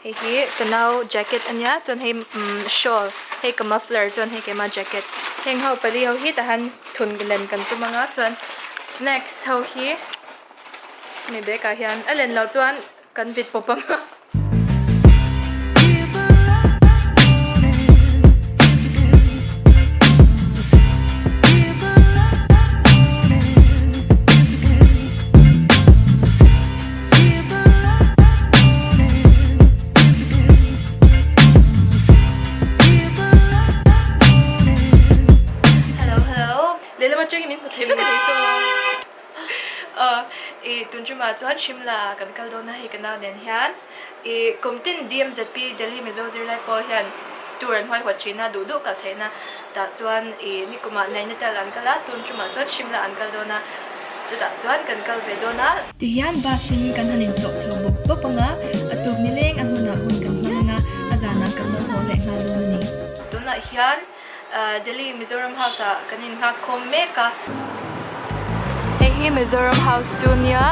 Hei hi ka nau jacket a nia chuan hei umm shawl hei ka muffler chuan hei keimah jacket heng ho pali ho hi tahan thun len kan tum anga chuan snacks ho hi hemi bag ah hian a len loh chuan kan vit pawp anga. Hello hello lehlam atangin min hmu thei vek a ni saw aw ih tun tumah chuan Shimla ah kan kal dawn a hei ka nau nen hian ih kum tin DMZP Delhi Mizo zirlai pawh hian tour an huaihawt thin a duh duh kal theihna tah chuan ih nikumah Nainital an kal a tun tumah chuan Shimla an kal dawn a chutah chuan kan kal ve dawn a. Tihian bus in kan han insawh chho bawp bawp ang a, a tuk nileng a hmunah hun kan hmang ang a, a zanah kan lo haw leh nghal dawn a ni. Tunah hian Delhi Mizoram House ah kan innghak khawm mek a. Hei hi Mizoram House chu nia,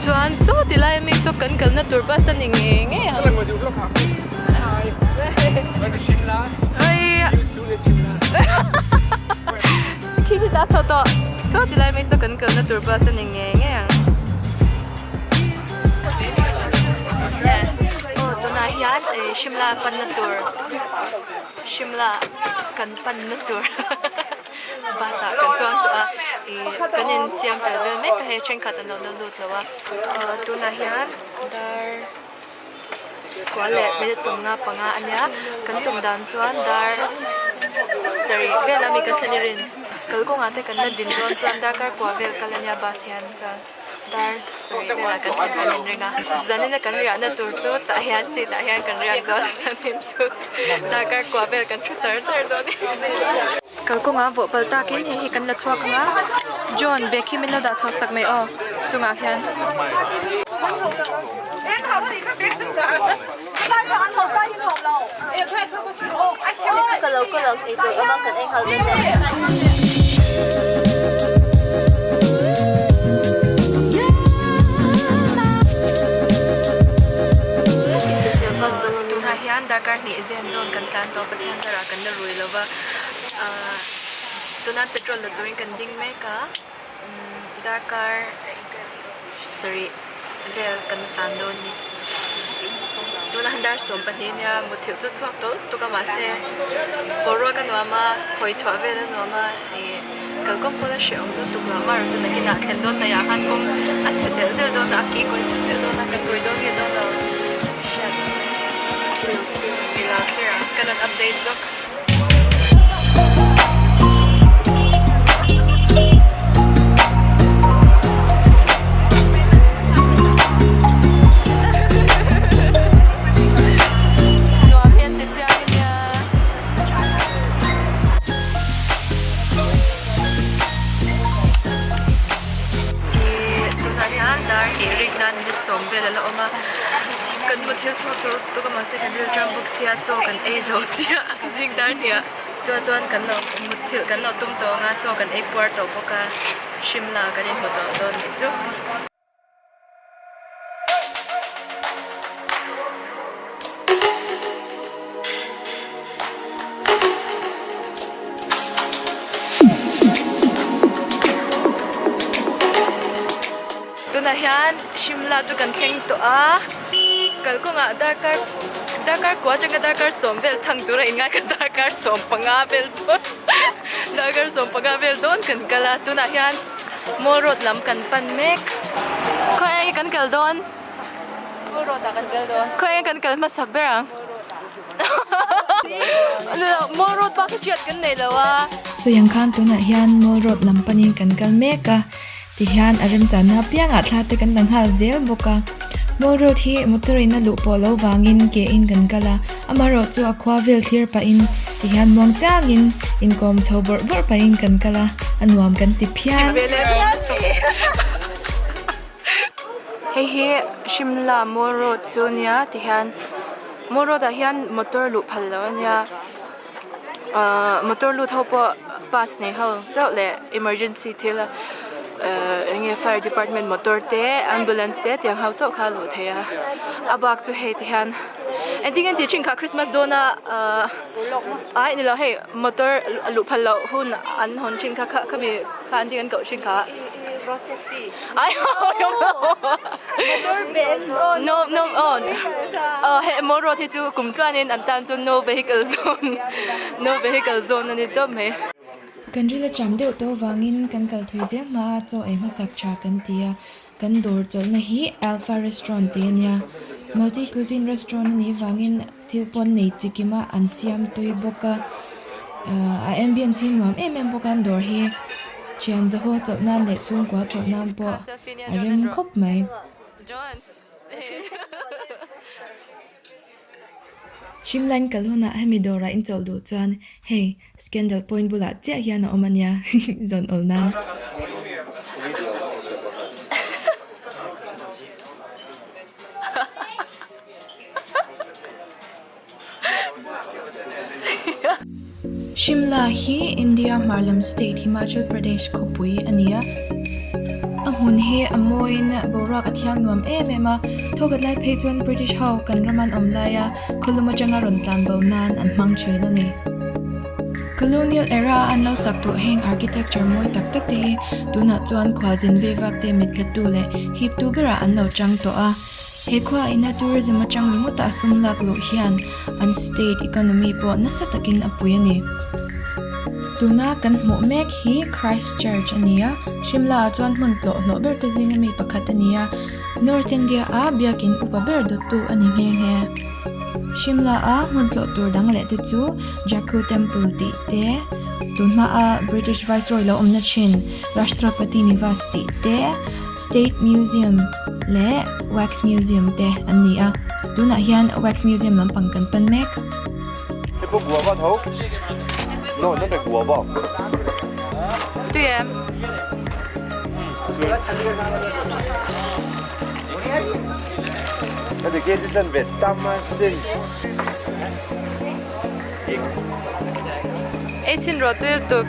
chuan saw ti lai ami saw kan kalna tur bus a ni ngei ngei ang. Khi khi ta tho tawh. Saw ti lai mai saw kan kalna tur bus a ni ngei ngei ang. Aw tunah hian Shimla panna tur Shimla kan panna tur bus ah kan chuang tawh a ih kan insiam fel vel mek a hei thenkhat an lo la lut lo a tunah hian dar Kua leh minute 15 a nia, kan tum dan chuan dar sarih vel ami kan thlen i rin. Kalkawngah te kan la din dawn chuan darkar kua vel kal a nia bus hian chuan dar sarih velah kan thlen kan inring a. Zanina kan riahna tur chu tah hian seat ah hian kan riak dawn zanin chu darkar kua vel kan thu char char dawn a ni. Kalkawngah vawh pal takin hei hi kan la chhuak ang a, John bag hi min lo dah chho sak mai aw chungah khian. Tunah hian darkar hnih zen zawn kan tlan tawh Pathian zarah kan la rui lo va ahh tuna petrol la turin kan ding mek a darkar sarih vel kan tlan dawn ni tuna dar 12 nia muthilh chu chhuak tawlh tuk a mahse boruak a nuam a hawi chhuah vel a nuam a ih kalkawng pawh la hrehawm lutuk lo amaherawh chu nakinah thlen dawn hnaih ah khan kawng a chhe telh telh dawn a a ki kawi telh telh dawn a kan rui dawn nge dawn lo hriat loh mai ilo thlir ang ka rawn update zawk. Nuam hian ti chiang i nia. Ih tunah hian dar hnih rik nan minute sawm vel a la awm a kan muthilh chhuak tawh lutuk a mahse kan rilṭam bawk sia chaw kan ei zo chiah zing dar hnih ah chuan chuan kan lo muthilh kan lo tum tawh ang a chaw kan ei puar tawh bawk a Shimla kan inhmu tawh dawn nih chu. Tunah hian Shimla chu kan thleng tawh a, kalkawngah darkar darkar kua atanga darkar sawm vel thang tura ingai kha darkar 15 vel dawn darkar 15 vel dawn kan kal a, tunah hian Mall road lam kan pan mek. Khawi enge kan kal dawn? Mall road ah kan kal dawn. Khawi enge kan kal hmasak ber ang? Mall road bak hi hriat kan nei lo a. Sawiang khan tunah hian Mall road lam panin kan kal mek a, tihian a remchanna apiangah thla te kan la nghal zel bawk a. Mall road hi motor in a luh pawh lo vangin ke in kan kal a, amaherawh chu a khua vel thlir pahin tihian muang changin inkawm chho bawrh bawrh pahin kan kal a, a nuam kan ti phian. Hei hi Shimla Mall Road chu nia tihian Mall Road ah hian motor luh phal lo ania ahh motor lut ho pawh pass nei ho chauh leh emergency thil a ehh eng nge fire department motor te ambulance te tiang ho chauh kha a luh theih a a bak chu hei tihian. Engtin nge an tih thin kha Christmas dawna ahh ai ni lo hei motor luh phal loh hun an hawn thin kha kha khami kha an tih an koh thin kha. Ai no no aw aw hei mall road hi chu kum tluanin an tan chuan no vehicle zone no vehicle zone a ni tawp mai. Kan ril a cham deuh tawh avangin kan kal thui zel hma a chaw ei hmasak tha kan ti a. Kan dawr chawlhna hi Alpha Restaurant tih a nia. Multi Cuisine Restaurant a nih vangin thil pawn nei chi kima an siam tui bawk a. A ambience hi nuam em em bawk a an dawr hi. Thian zaho chawlh nan leh chhungkua chawlh nan pawh a rem khawp mai. Shimla in kal hunah hemi dawrah in chawlh duh chuan hei Scandal point bulah chiah hian a awm a nia zawn awl nan. Shimla hi India hmar lam state Himachal Pradesh khawpui a ni a. A hmun hi a mawiin boruak a thiang nuam em em a, thawkhat lai phei chuan British ho kan ram an awm laia khawlum atanga rawn tlan bo nan an hmang thin a ni. Colonial era a an lo sak tawh heng architecture mawi tak tak te hi tunah chuan khualzin ve vak te mit la tu leh hip tu berah an lo chang tawh a. He khua ina tourism atang ringawta sum lak luh hian an state economy pawh nasa takin a pui a ni. Tuna kan hmuh mek hi Christ Church a ni a, Shimla ah chuan hmun tlawh hlawh ber te zinga mi pakhat a ni a, North India a biakin upa ber dawttu a ni nghe nghe. Shimla a hmun tlawh tur dang leh te chu Jakhu Temple tih te, tunhma a British Viceroy lo awmna thin Rashtrapati Nivas tih te, State Museum leh Wax Museum te an ni a, tunah hian Wax Museum lampang kan pan mek. Tui em? Ei chhin rawh tui lutuk.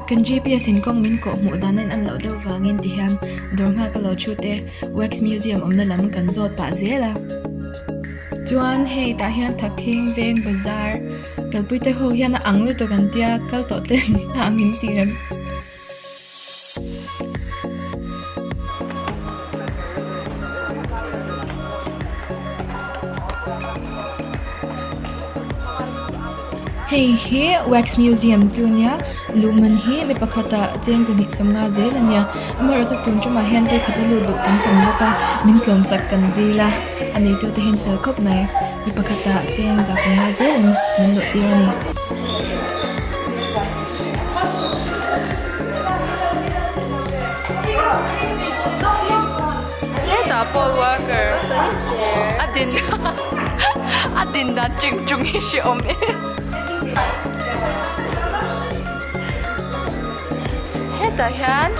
Kan GPS in kawng min kawh hmuh dan a in an loh deuh vangin ti hian dawr nghak a lo thu te wax museum awmna lam kan zawt pah zel a. Chuan hei tah hian Thakthing veng bazar kalpui te ho hian a ang lutuk an tia kal tawh ten a ang in ti em. Hei hi wax museum chu ania luhman hi mi pakhatah cheng zahnih sawmnga zel ania amaherawhchu tun tumah hian vawikhat a lut duh kan tam bawk a min tlawmsak kan dil a a neitu te hian fel khawp mai mi pakhatah cheng za sawmnga zelin min luh tir a ni. Hetah Paul Walker a din a din dan ching chung hi hre awm e. Hetah hian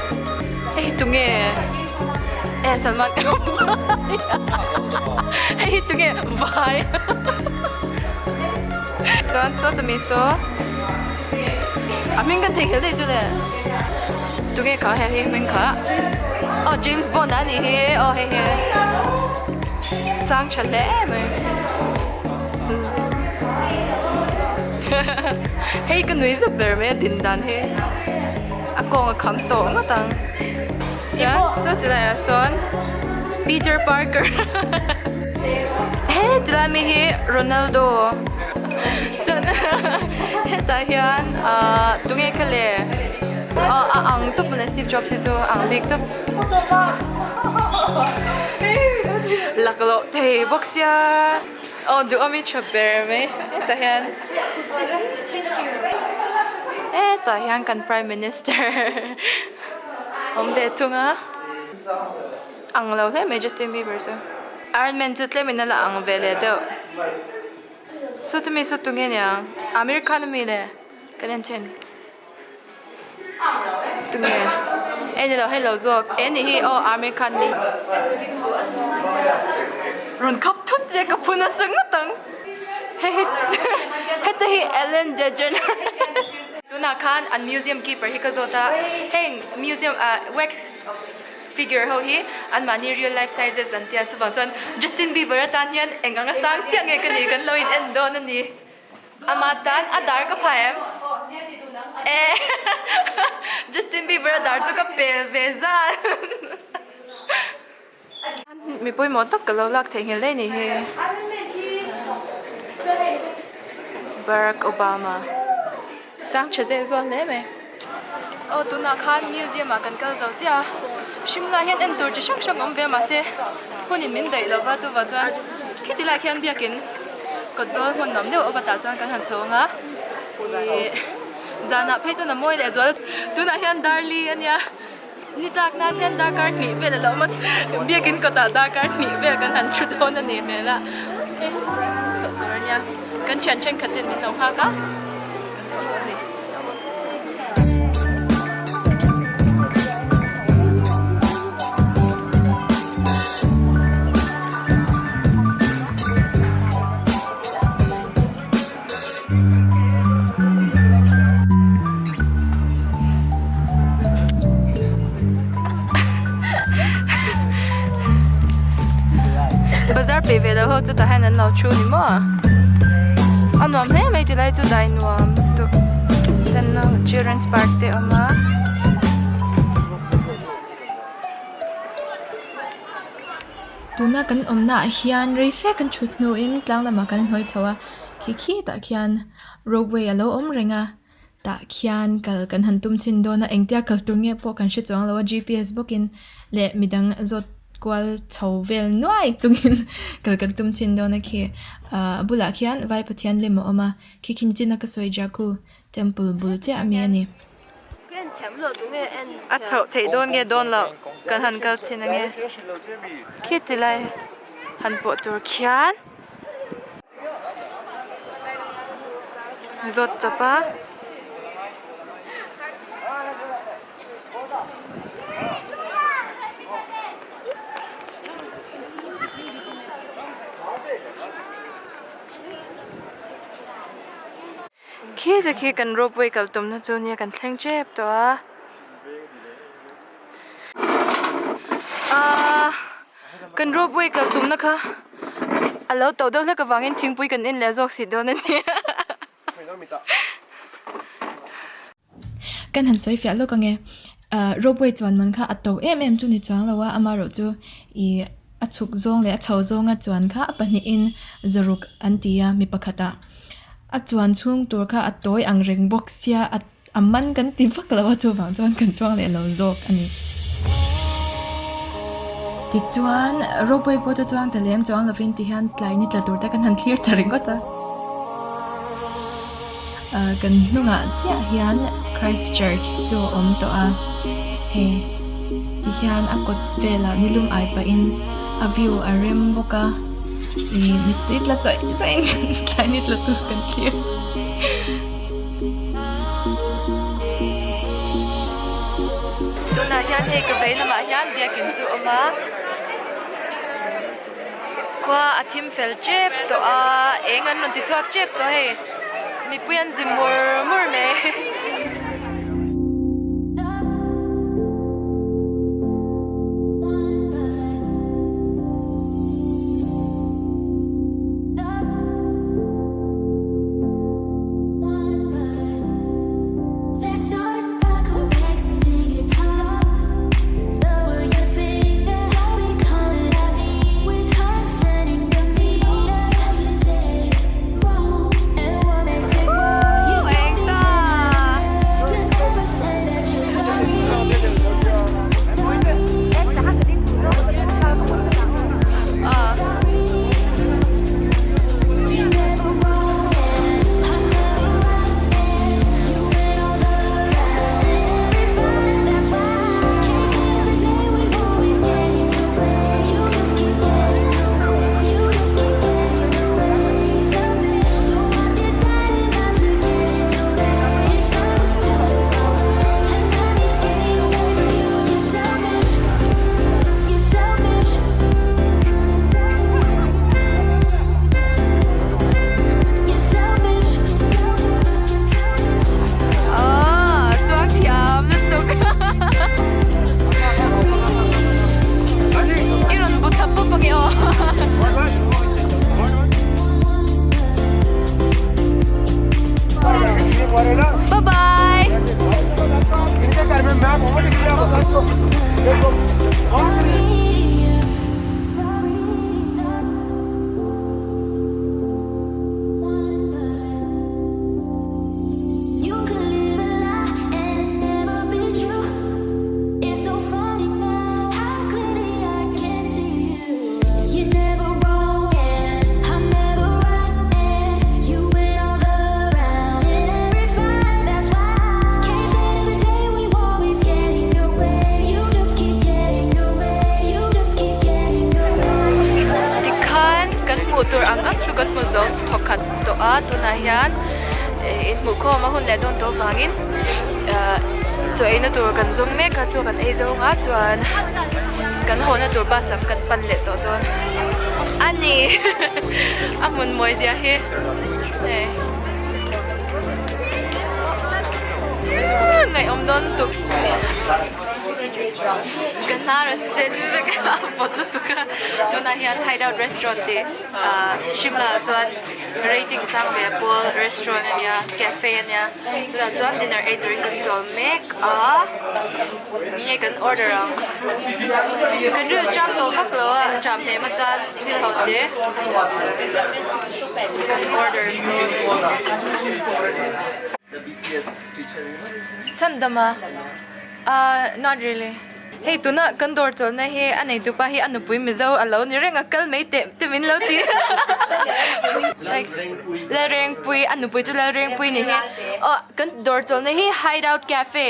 hei hi tunge e Salman hei hi tunge vai chuan saw tami saw. A hming kan theihnghilh daih chu le. Tunge kha hei hi hming kha. Aw James Bond a nih hi aw hei hi. Sang tha hle mai. Hei ka nui zap ber mai a din dan hi. A kawng a kham tawh ngawt ang. Chuan saw ti laiah sawn Peter Parker he tilai mi hi Ronaldo chuan hetah hian ahh tunge kha le aw a ang tawp mawle Steve Jobs hi chu a ang bik tawp laklawh thei bawk sia aw duhawm hi tha ber mai hetah hian hetah hian kan prime minister. Awm ve thung a. Ang lo hle mai Justin Bieber chu. Iron Man chu tlem in a la ang ve leh deuh. Saw tu mi saw tu nge niang? Amir Khan ami le? Kan en chhin. Tu nge? E ni lo hei lo zawk. E ni hi aw Amir Khan ni. Rawn khap thut che ka phun nasa ngawt ang. Hei hei. Heta hi Ellen DeGeneres. Tunah khan an museum keeper hi ka zawt a, heng museum ah wax figure ho hi anmahni real life sizes an tia chuvang chuan Justin Bieber atan hian eng anga sang chiah nge ka nih kan lo in en dawn a ni. Ama tan a dar ka phah em? E Justin Bieber a dar chu ka pel ve zan. Mi pawimawh tak ka lo lak theihnghilh daih ni hi. Barack Obama sang tha zeh zual hle mai. Aw tunah khan museum ah kan kal zo chiah a, Shimla hian en tur chi hrang hrang awm ve a mahse hunin min daih lova chuvang chuan khiti lai khian biakin kawt zawl hmun nuam deuh awm atah chuan kan han chho ang a ih zanah phei chuan a mawi leh zual tunah hian darli a nia. Ni tlak nan hian darkar hnih vel a lo awm a, biakin kawtah darkar hnih vel kan han thu dawn a ni hmel a, chhoh tur a nia, kan thian thenkhat ten min lo nghak a, kan chhoh dawn a ni. Bazar peih ve lo ho chu tah hian an lo thu ni maw a nuam hle mai tilai chu dai nuam tuk ten children's park te a awm a. Tuna kan awmna ah hian rei fe kan thut hnuin tlang lamah kan inhawi chho a. Khi khi tah khian ropeway a lo awm reng a tah khian kal kan han tum chhin dawn a engtia kal tur nge pawh kan hre chuang lo a gps bawkin leh midang zawt kual chho vel nuai chungin kal kan tum chhin dawn a khi ahh a bulah khian vai pathian lem a awm a khi khi nichina ka sawi Jakhu temple bul chiah ami a ni. A chhoh theih dawn nge dawn loh kan han kal chhin ange khi ti lai han pawh tur khian. Zawt chawp a. Khi te khi kan ropeway kal tumna chu nia kan thleng tep tawh a. Aaa. Kan ropeway kal tumna kha a lo to deuh hlek avangin thingpui kan en leh zawk si dawn a ni. Kan han sawi fiah lawk ange. Ahh ropeway chuan man kha a to em em chu ni chuang lo a, amaherawh chu ih a chhuk zawng leh a chho zawnga chuan kha a pahnihin zaruk an ti a mi pakhatah. A chuan chhung tur kha a tawi ang reng bawk sia a. A man kan ti vak lo a, chuvang chuan kan chuang leh lo zawk a ni. Tichuan, ropeway pawh chu chuang ta lem chuang lovin tihian tlai ni tla tur te kan han thlir ta ringawt a. Kan hnungah chiah hian Christ Church chu a awm tawh a, hei tihian a kawt velah nilum ai pahin a view a rem bawk a, ih mittui tla zawih zawihin tlai ni tla tur kan thlir. Tunah hian hei ka vei lamah hian biakin chu a awm a khua a thim fel tep tawh a eng an rawn ti chhuak tep tawh hei mipui an zi mur mur mai. Tikhan kan hmuh tur ang ang chu kan hmu zo thawkhat tawh a tunah hian inhmuhkhawm a hun leh dawn tawh avangin chaw eina tur kan zawng mek a chaw kan ei zawng a chuan kan hawhna tur bus lam kan pan leh tawh dawn a ni a hmun mawi zia hi hei ngaihawm dawn lutuk ka hnar a sen vek a a vawt lutuk a tunah hian hideout restaurant tih ah Shimla ah chuan rating sang ve pawl restaurant a nia cafe a nia tunah chuan dinner ei turin kan chawl mek a nge kan order ang kan ril ṭam tawh vak lo a ṭam hnem atan thil ho te kan order. Chhandama ah not really hei tuna kan dawr chawlhna hi a nei tupa hi a nupui Mizo a lo ni reng a kal mai teh te min lo ti Lalrengpui a nupui chu Lalrengpui ni hi aw kan dawr chawlhna hi Hideout Cafe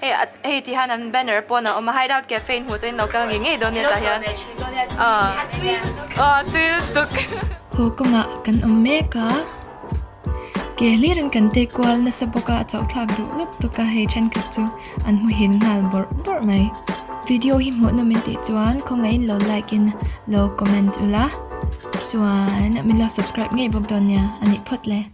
hei hei ti hian an banner pawn a awm a Hideout Cafe in hmuh chuan in lo kal ngei ngei dawn nia tah hian aw tui lutuk. Haw kawngah kan awm mek a. Ke hlir in kan tek kual nasa bawk a, a chauh thlak duh lup tuk a, hei thenkhat chu an hmu hin nghal bawrh bawrh mai. Video hi hmuh nawm in tih chuan khawngaihin lo like in lo comment ula, chuan min lo subscribe ngei bawk dawn nia, a nih phawt le.